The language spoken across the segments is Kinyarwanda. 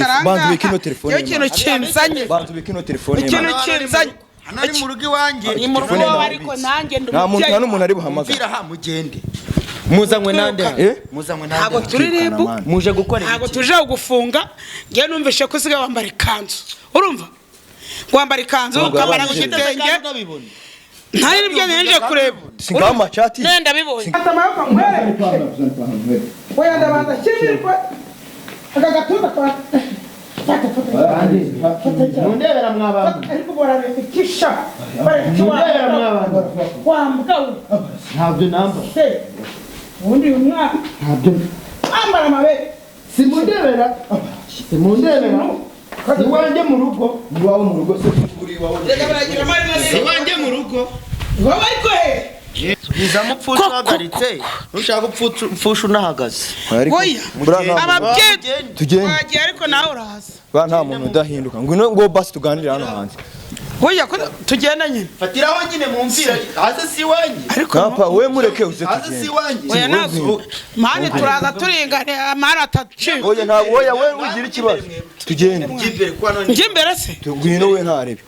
Bantu bika ino telefone. Iyo kintu kinzanye. Bantu bika ino telefone. Ikintu kinzanye. Hano ari mu rugo iwanjye. Ni mu rugo Telefone iwawe, nawe ariko ibitse. nanjye ndi Nta muntu, nta umubyeyi. n'umuntu ari buhamagara. Mvira aha mugende. Muzanywe nande hano? Eh? Muzanywe Ntabwo nande? turi ribu. Muje gukora Ntabwo iki? tuje kugufunga. Ngewe numvishe ko usigaye wambara ikanzu, urumva, wambara ikanzu, Ntabwo ukambara wabanje. igitenge. Nta n'ibyo nje kureba. Singaho amacati. Nenda bibonye. Fata amaboko nkwereke. Oya, ndabanza kimirwe aka gatuza kwa fata, fata. Mundebera mw'abantu. Ariko barareba ikisha barareba. Mundebera mw'abantu. Wambwa we. Ntabyo namba. Se ubundi uyu mwana Ntabyo. ambara amabere. Simundebera, simundebera, iwanjye mu rugo. Iwawe mu rugo se uri iwawe? Reka baragira amari. Iwanjye mu rugo. Wowe ariko he? Bizamo upfusha uhagaritse, ushaka upfusha unahagaze. Ariko Oya. buriya nta muntu- Ababyeyi. Tugende. Wagiye, ariko nawe uraza. Buriya nta muntu udahinduka. Ngwino ngo basi tuganire hano hanze. Oya, ko tugenda nyine. Fatiraho nyine mumvira hasi, si iwanjye. Ariko Papa, we mureke uze Hasi si tugende. iwanjye. Oya, ntabwo mani turaza turingane, mani atacika. Oya, ntabwo, oya, we ugira ikibazo, tugende. Njye imbere kwa none. Njye imbere se? Ngwino we, ntarebe.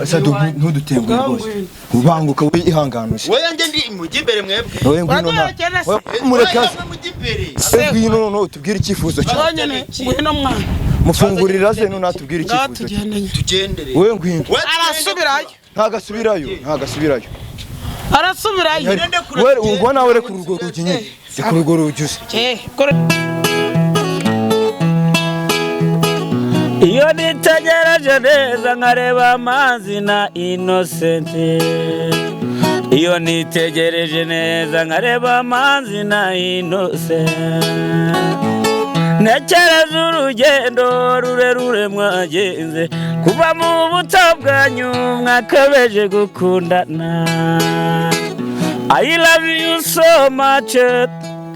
Sadu, ntudutenguhe rwose, ubanguka we, ihangane. Oya, njye ndi mujye imbere mwebwe. Wowe ngwino nta Uraduherekera se? Oya, mureke Oya, aze. mwe mujye imbere. We ngwino noneho tubwire icyifuzo cyawe. Nyine ngwino mwana. Mufungurira ze, none atubwire Ngaho icyifuzo cyawe. tugende nyine. Tugendere. Wowe ngwino. Oya, tugende. Arasubirayo. Ntagasubirayo, ntagasubirayo. Arasubirayo. Tugende kure, We tugende. ubwo nawe reka urwo rugi nyine, reka urwo rugi uze. Eh, kore- Iyo nitegereje neza nkareba amazi na Inosenti, iyo nitegereje neza nkareba amazi na Inosenti, ntekereza urugendo rurerure mwagenze kuva mu buto bwanyu mwakabeje gukundana. I love you so much.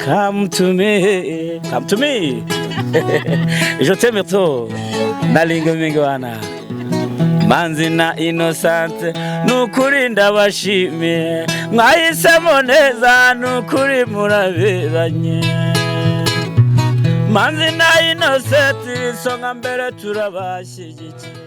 Come to me, come to me. Je t'aime trop. Nalinga mingi wana Manzi na Innocent, nukuri ndabashimiye, mwahisemo neza, nukuri muraberanye. Manzi na Innocent, isonga mbere, turabashyigikiye.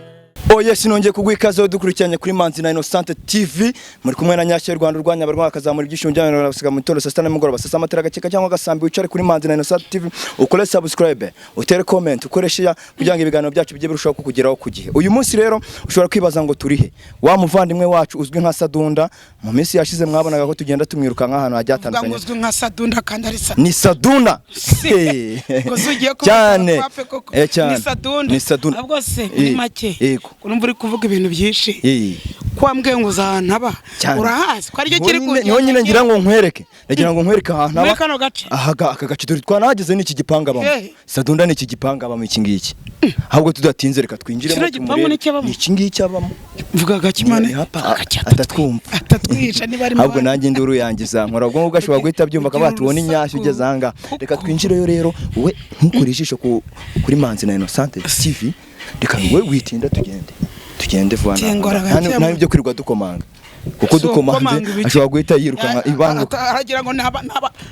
Oye, sinongeye kuguha ikaze dukurikiranye kuri Manzi na Innocent TV. Muri kumwe na Nyashya Rwanda, urwanya abarwayi akazamura ibyishimo by'abanyarwanda basiga mu gitondo, saa sita nimugoroba, saa sita amatara agakeka cyangwa agasambi. Wicare kuri Manzi na Innocent TV, ukore subscribe, utere comment, ukore share kugira ngo ibiganiro byacu bijye birushaho kukugeraho ku gihe. Uyu munsi rero ushobora kwibaza ngo turi he? Wa muvandimwe wacu uzwi nka Sadunda, mu minsi yashize mwabonaga ko tugenda tumwiruka nk'ahantu hagiye Uvuga ngo hatandukanye. uzwi nka Sadunda kandi ari Sadunda. Ni Sadunda. Ngo se ugiye kuvuga Cyane. kwafe koko? Eh, cyane. Ni Sadunda. Ni Sadunda. Ahubwo se muri make, urumva uri kuvuga ibintu byinshi, ko wambwiye ngo uza ahantu aba, Cyane. urahazi ko aricyo kiri Niho nyine ngira ngo nkwereke, ndagira ngo nkwereke ahantu Muri aba. kano gace? Aha aka gace dore twanahageze, ni iki gipangu abamo. Sadunda, ni iki gipangu abamo iki ngiki. Ahubwo tudatinze, reka twinjiremo Kino gipangu tumurebe. ni icyo abamo? Ni iki ngiki abamo. Vuga gake imana. Ni hapa. Vuga gake. Atatwumva. Atatwica niba arimo. Ahubwo nanjye induru yanjye izankora, ubwo ngubwo ashobora guhita abyumva akaba tubona inyashyu ugeze aha ngaha. Reka twinjireyo rero. Wowe ntukure ijisho kuri Manzi na Innocent TV. Reka wowe witinda, tugende, tugende vuba. Kingora Nta gake. nta ibyo kwirirwa dukomanga, kuko Si dukomanze ukomanga ibiki? ashobora guhita yirukanka ibanguka. Aragira ngo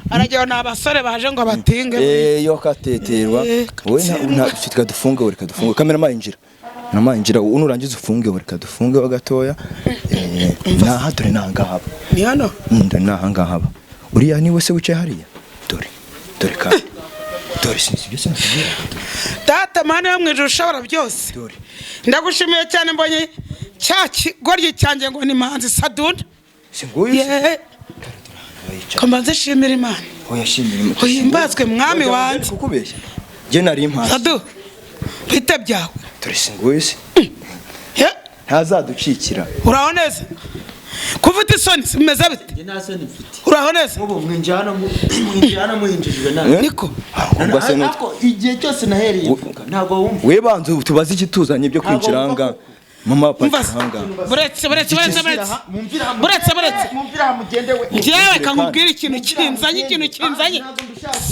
aragira ngo ni abasore baje ngo batinge. Eh, yo kateterwa. Wowe nta reka dufunge, reka dufunge. Cameraman injira, cameraman injira, nurangiza ufunge. Reka dufunge ho gatoya. Eh, naha dore naha ngaha haba. Ni hano? Dore naha ngaha haba. Uriya ni we se wicaye hariya? Dore, dore kandi dore, sinzi ibyo sinakubwira. Data Mana yo mu ijuru ushobora byose, Dore. ndagushimiye cyane, mbonye cya kigoryi cyanjye ngo ni Manzi Sadunda. Si nguyu se? Yeee. Yicaye. Ko mbanze shimira Imana. Oya, shimira Imana. Uhimbazwe mwami wanjye. Kukubeshya njye nari impasi. Sadu, bite byawe? Dore si nguyu se? Ye, Ntazaducikira. uraho neza? Kuva ufite isoni bimeze bite? Njye nta soni mfite. Uraho neza? Nk'ubu mwinjiye hano mwinjiye hano muhinjijwe nawe. Eh? Niko. Ubwo se Ariko igihe cyose nahereye mvuga ntabwo wumva. We banza tubaze ikituzanye ibyo kwinjira Ntabwo aha ngaha. Mama, Umva parika se. aha ngaha. Buretse, buretse, buretse, buretse. Mumvira aha. Buretse, buretse. Mumvira aha mugende we. Njyewe kankubwira ikintu kinzanye, ikintu kinzanye.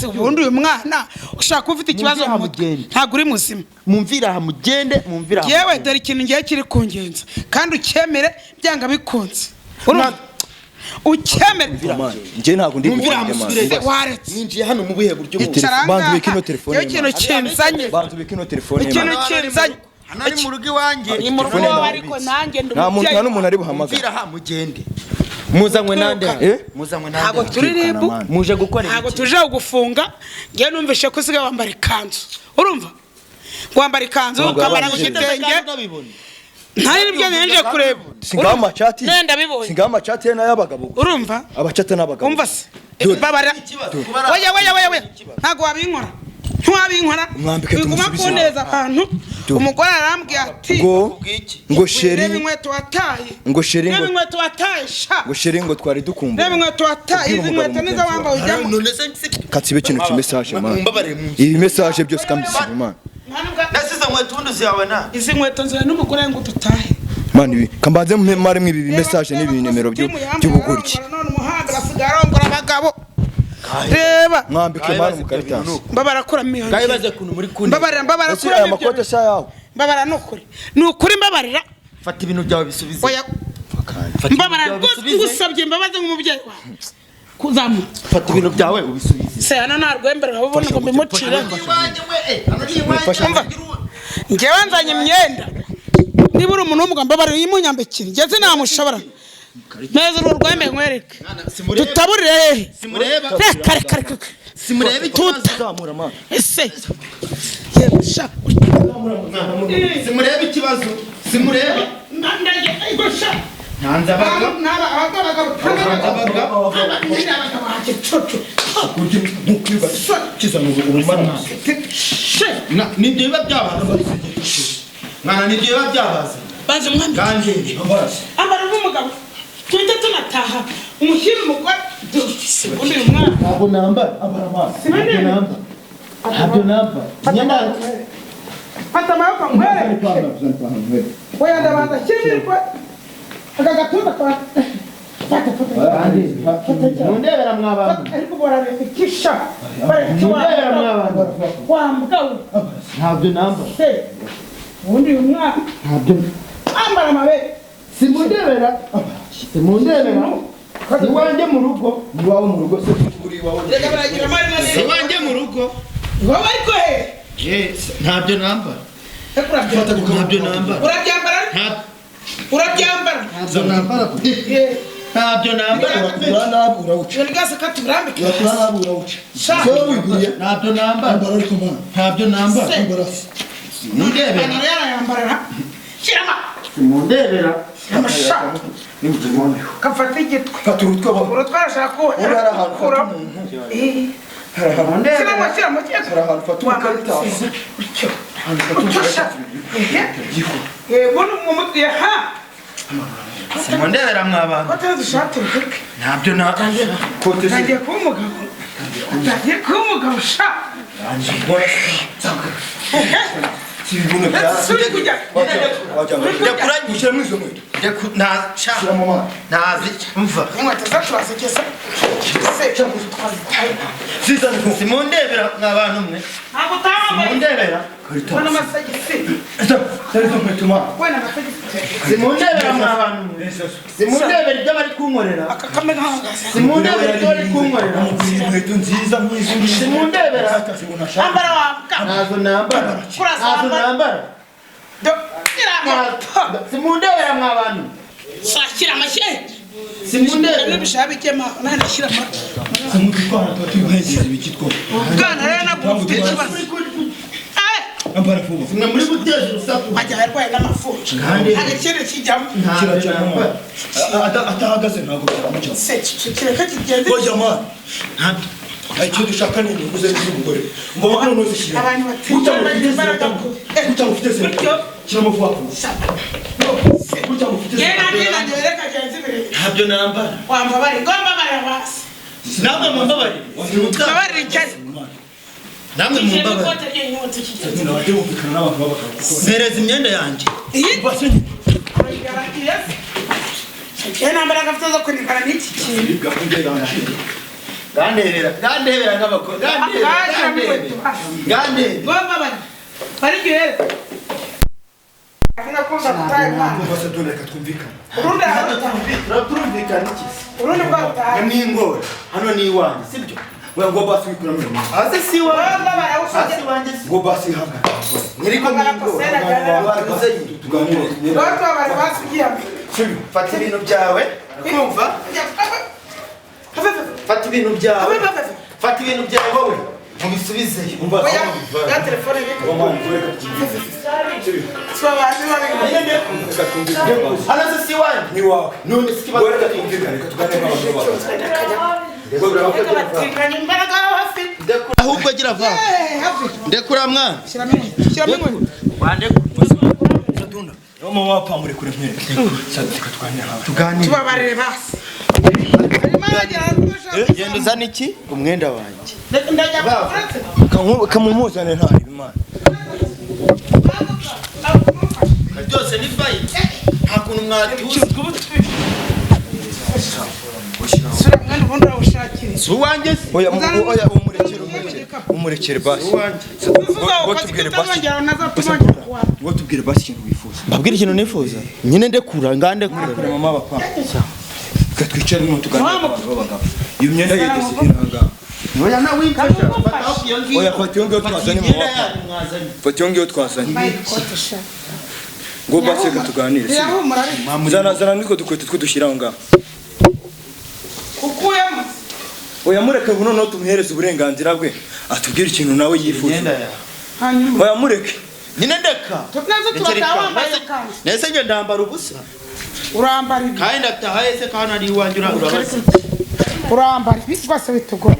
Si ubundi uyu mwana ushaka kuba ufite ikibazo mu mutwe. Mugende. Ntabwo uri muzima. Mumvira aha mugende, mumvira aha. Yewe, dore ikintu ngiye kiri kungenza kandi ukemere byanga bikunze. Urumva? Ukemere. Njye ntabwo ndi Mwumvira bukunde, man. amusubire. Se waretse. Ninjiye hano mu buhe buryo? Iyi Icara banza ubike ngaha. ino telefone Iyo kintu kinzanye. Banza ubike ino telefone. Ikintu man. kinzanye. Hano ari mu rugo iwanjye. Ni mu rugo Telefone iwawe nawe ariko ubitse. nanjye ndi Nta muntu, nta umubyeyi. n'umuntu ari buhamagara. Mvira aha mugende. Muzanywe nande hano? Eh? Muzanywe Ntabwo nande? turi ribu. Man. Muje gukora Ntabwo iki? tuje kugufunga. Njye numvishe ko usigaye wambara ikanzu. Urumva? Wambara ikanzu Ntabwo ukambara yabanje. igitenge. Nta n'ibyo nje kureba. Singaho amacati. Nenda ndabibonye. Singaho amacati ye n'ay'abagabo gusa. Urumva? Abacata n'abagabo. Umva se. Dore. Babara. Oya oya oya oya. Ntabwo wabinkora. Ntiwabinkora. Mwambike Biguma tumusubize. kuneza abantu. Dore. Umugore arambwiye ati Ngo ngo sheri, reba inkweto wataye. ngo sheri, Reba ngo inkweto wataye sha. ngo sheri, ngo twari dukumbuye. Reba inkweto wataye. Ubwira Izi umugabo nkweto nizo mugenzi wambaye ujyamo. None se Katsibe kino kimessage, man. Mumbabarire mu. Ibi message byose kambisibe, man. Nta nubwo- Nasize nkweto ubundi ziyawe na. Izi nkweto nzira n'umugore ngo dutahe. Man, ibi kambanze mare mwe ibi message n'ibi nimero by'ubugoryi. None umuhanda asigaye arongora abagabo. Reba. Mwambike, man, umukaritasi. Mbabara kuramo iyo. Ngaho ibaze kuntu muri kunde. Mbabarira, mbabara Ese aya kuramo ibyo. makote sha yawe? Mbabara ni ukuri. Ni ukuri mbabarira. Fata ibintu byawe bisubize. Oya. Fata ibintu Mbabara byawe rwose bisubize. ngusabye imbabazi nk'umubyeyi wawe. Kuzamuka. Fata ibintu byawe ubisubize. Se hano nta rwembe urabona ngo mbimucire. Iwanjye we, hano ni iwanjye. Umva. Njyewe nzanye imyenda. Niba uri umuntu w'umugabo mbabarira uyimunyambikire. Njye sinamushobora. Neza uru rwembe nkwereke. Simureba. Tutaburire hehe? Simureba. Reka reka reka. Simureba ikibazo. Zamura, man. Ese. Yewe sha. Simureba ikibazo. Simureba. Ndagenda ego sha. Ntanze abagabo. Ntanze abagabo. Kizana ubumara. Nibyo biba byabaza. Mwana nibyo biba byabaza. Baze mwambi. Kandi Ambara nk'umugabo. Tuhite tunataha. Umushyire umugore. Ubundi uyu mwana. ntabwo nambara. Ntabwo nambara. Ntabwo nambara. Nyamara Fata amaboko nkwereke. Oya ndabanza shimirwe. Aka gatuza kwa. Fata fata. mundebera mwabantu. Ariko barareba ikisha. Barareba Mundebera mwabantu. Wa mbwa we. Ntabyo nambara. Se. Ubundi uyu mwana. Ntabyo. Ambara amabere. Simundebera. Simundebera. Iwanjye mu rugo. Iwawe mu rugo se uri iwawe? Reka baragira amari manini. Iwanjye mu rugo. Wowe ariko he? Yes, ntabyo nambara. Ariko urabyambara. Ntabyo nambara. Urabyambara? Urabyambara? Ntabyo nambara. Ntabyo nambara. Urakura nabi urawuca. Ibintu byose ko tuburambike. Urakura nabi urawuca. Sha. Se wiguriye. Ntabyo nambara. Ambara ariko, man. Ntabyo nambara. Se. Ambara. Simundebera. Ipantaro yarayambarara. Shyiramo. Simundebera. Amasha. Kafata igitwe. Fata urutwe wa. Urutwe arashaka ko Uri hari ahantu ufata umuntu. Hari ahantu. Shyiramo, shyiramo, shyiramo. Hari ahantu ufata umukaritasi. Utyo. Ahantu ufata Utyo sha. umukaritasi. Ehe. Buno mu mutwe ha. Simundebera mwabantu. Kote zishati reke. Ntabyo nambara. Kote se. Ntagiye kuba umugabo. Ntagiye kuba umugabo sha. Ibibuno bya. Ese uri kujya. Wajya. Ushyiramo izo nkweto. Nta Shyiramo, man. ntazi mva. Inkweto zacu bazigeza. Se. Twazitaye. Zizane ko. Simundebera mwabantu mwe. Ntabwo utambaye. Simundebera. Wena amasogisi. Zari izo nkweto, man. Wena amasogisi. Simundebera mwabantu mwe. Simundebera ibyo bari kunkorera. Aka kamwe gahagaze. Simundebera ibyo bari kunkorera. Inkweto nziza nk'izi ngizi. Simundebera. Ambara wambwa. Ntazo nambara. Ntazo nambara. Do. Shyiramo. Simundebera mwabantu. Shakira amashyi. Simundebera. N'ibishaka bijyemo. Nana shyiramo. Simutwara tuba turi ibiki two. Bwana rero ntabwo ufite ikibazo. Eh. Ambara vuba. Mwe muri guteza urusaku. Wajya arwaye n'amafuja. Kandi- Agakire kijyamo. Ntabyo Kirajya nambara. Atahagaze ntabwo byamuca. Se kireka kigenze. Oya, man. Icyo dushaka ni inyungu ze z'umugore. Ngo hano ntuzishyire. Abantu batinya bagira imbaraga ku- Gutya ufite se. Gutyo. Shyiramo vuba vuba. Gutya ufite se. Yewe nanjye nanjye reka genze ibirenge. Ntabyo nambara. Wambabare, ngo mbabarira basi. Namwe mumbabarire. Mbabarira icyari. Namwe Kijyemo mumbabarire. ikote ry'inkweto kigenze. Nyine bajye bumvikana n'abantu b'abagabo kuko. Mpereza imyenda yanjye. Iyi Basi nyine. aragiye se. Njyewe nta mbaraga mfite zo kunigana n'iki kintu. Ibwa kungera. Gandebera, gandebera nk'abakobwa. Gandebera, Ngashyiramo gandebera. inkweto hasi. Gandebera. Ngo mbabarira. Bari igihe. Sinakunda gutaha. Basi dore reka twumvikane. Urundi ararutaha. Turumvikana iki? Urundi bwataye. Mwingora hano ni iwanjye, sibyo? Oya, ngo basi wikuramo iyo myenda. Hasi si iwanjye. Baba barawushyira. Hasi iwanjye si. Ngo basi ihangane. Ntiriko mwingora. Tuganire. Baba bari basugiye. Fata ibintu byawe, kumva? Fata ibintu byawe. Fata ibintu byawe wowe. Mubisubizeyo. Umva. Oya, ya telefone biko. Twabaje babi. Reka twumvikane basi. Hano se si iwanjye. Ni iwawe. None se ikibazo. Ngo reka twumvikane, reka tuganire nk'abantu b'abagabo. Batinganya imbaraga bafite. Ahubwo gira va. Eh, hafi. Ndekura mwana. Shyiramo inkwi. Shyiramo inkwi. Niyo mama wapfa kure nkwereke. Reka tuganire nk'abantu. Tuganire. Tubabarire basi. Arimo aragera ariko Genda uzane iki? Umwenda wanjye. ndajya kuretse. Kamumuzane ntari Imana. Byose ni fayini. Nta kuntu mwatuza. Sura mwenda ubundi urawushakire. Si uwanjye se. Oya, oya, umurekere, umurekere. Umurekere basi. Uwanjye. Ngo tubwire basi. Ngo tubwire basi ikintu wifuza. Mbabwire ikintu nifuza. Nyine ndekura, ngandekura. Kure mama bapfa. Reka twicare hano tuganire nk'abantu b'abagabo. Iyo myenda yigeze iranga. Oya nawe wimfasha. Fata aho iyo ngiyo. Oya, fata iyo ngiyo twazanye mama Imyenda wapfa. yanyu mwazanye. Fata iyo ngiyo twazanye. Ngo basi reka tuganire. Birahumura ariko. Zana zana nitwo dukweto two dushyira aho ngaho. Ukuyemo. Oya, mureke ubu noneho tumuhereze uburenganzira bwe atubwire ikintu nawe yifuza. Imyenda yawe. Hanyuma. Oya, mureke. Nyine ndeka. Tunazo tubataha wambaye ikanzu. Nese njye ndambara ubusa. Urambara ibi. Kandi ndataha ese kandi ari iwanjye urabaza. Urambara ibi rwose bitugora.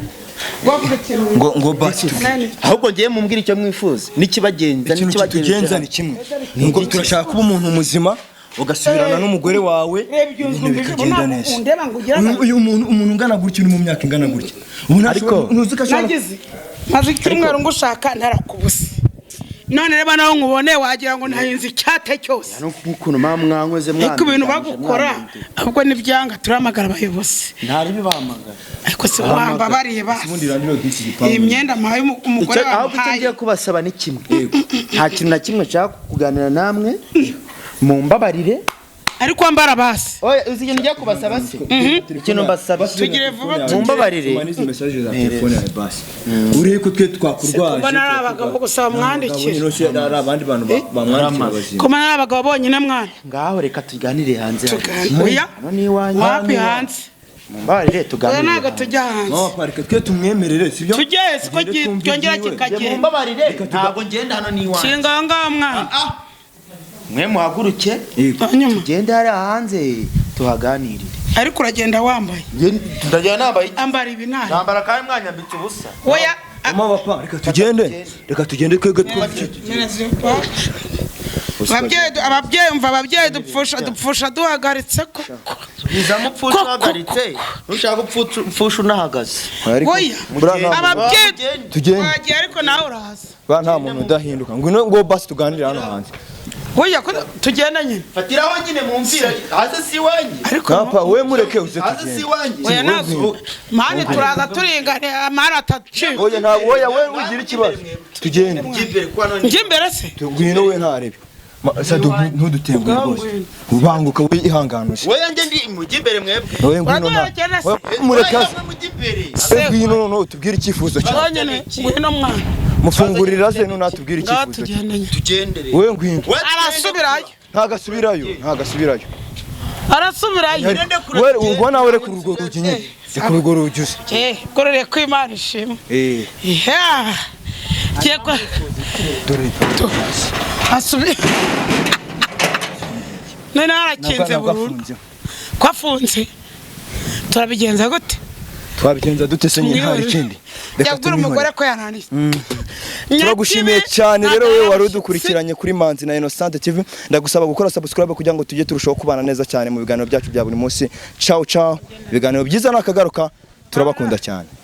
Wavuga ikintu. Ngo basi tubwire. Nani? Ahubwo ngiye mumbwira icyo mwifuza. N'ikibagenza Ikintu kitugenza ni kimwe. Nuko turashaka kuba umuntu muzima ugasubirana n'umugore wawe Reba ibyo ibintu bikagenda neza. undeba ngo ugire Uyu umuntu ungana gutya uri mu myaka ingana gutya. Ubu Ariko- ntuzi ko ashobora Nagize maze icyumweru ngushaka ntarakubuze. None reba nawe nkubone wagira ngo ntahinze icyate cyose. N'ukuntu mama mwankoze mwana. Ariko ibintu bagukora ahubwo nibyanga turamagara abayobozi. Ntari bibahamagara. Ariko se wamba bariye basi. ubundi randiro bw'iki gipangu. Iyi myenda mpaye umugore Ahubwo icyo wamuhaye. ngiye kubasaba ni kimwe. Nta kintu na kimwe nshaka kuganira namwe. Mumbabarire. Ariko wambara basi. Oya, uzi ikintu ngiye kubasaba se? Ikintu mbasaba. Tugire vuba. Mumbabarire. Tumanize message za telefone yawe basi. Urebe ko twe twakurwaje. Mbona ari abagabo gusa bamwandikira. Ari abandi bantu bamwandikira bazima. Ko mbona ari abagabo bonyine mwana. Ngaho reka tuganire hanze. Oya. Hano ni iwanjye. Wapi hanze? Mumbabarire Oya tuganire. ntabwo tujya hanze. Mama parike twe tumwemerere sibyo? Tujye siko Tugende twumve cyongera ibyiwe. kikagenda. Mumbabarire. Ntabwo ngenda hano ni iwanjye. Shinga aho ngaho mwana. Mwe muhaguruke. Yego. Hanyuma Tugende hariya hanze tuhaganirire. ariko uragenda wambaye. Ndagenda nambaye. Ambara ibi nabi. Nambara kandi mwanyambitse ubusa. Oya. Mama papa reka tugende. Reka tugende twebwe twumve. Ababyeyi umva ababyeyi dupfusha duhagaritse ko. Biza mupfusha uhagaritse. Ushaka upfusha unahagaze. Oya. Ababyeyi Tugende. wagiye ariko nawe uraza. Ba nta muntu udahinduka. Ngwino ngo basi tuganire hano hanze. Oya ko tugenda nyine. Fatiraho nyine mumvira. Hasi si iwanjye. Ariko Papa we mureke uze Hasi si tugende. iwanjye. oya ntabwo mani turaza turingane amani atacika. Oya ntabwo oya we ugira ikibazo. Tugende. Njye kwa none. Njye imbere se. Ngwino we ntarebe. Sadu ntudutenguhe rwose. Ubanguka we ihangane. Oya njye ndi mujye imbere mwebwe. Oya ngwino nta. Uraduherekera se? Oya, mureke Oya aze. mwe mujye imbere. Se ngwino noneho utubwire icyifuzo cyawe. Bonyine ngwino mwana. Mufungurira ze none atubwire Ngaho icyifuzo cyawe. tugende nyine. Tugendere. Wowe ngwino. Arasubirayo. Ntagasubirayo, ntagasubirayo. Arasubirayo. Wewe ubwo nawe reka urwo rugi nyine. Reka urwo rugi uze. Eh, gororeye ko Imana ishimwe. Eh, Yeah. Kiye kwa dore. asubi. None arakinze Nabwo burundu. afunze. Ko afunze. Turabigenza gute? Twabigenza dute se nyine hari ikindi? Reka Yabwira umugore tumwihorere. ko yananiye. Turagushimiye cyane rero wowe wari udukurikiranye kuri Manzi na Innocent TV. Ndagusaba gukora subscribe kugira ngo tujye turushaho kubana neza cyane mu biganiro byacu bya buri munsi. Ciao ciao. Ibiganiro byiza nakagaruka. Turabakunda cyane.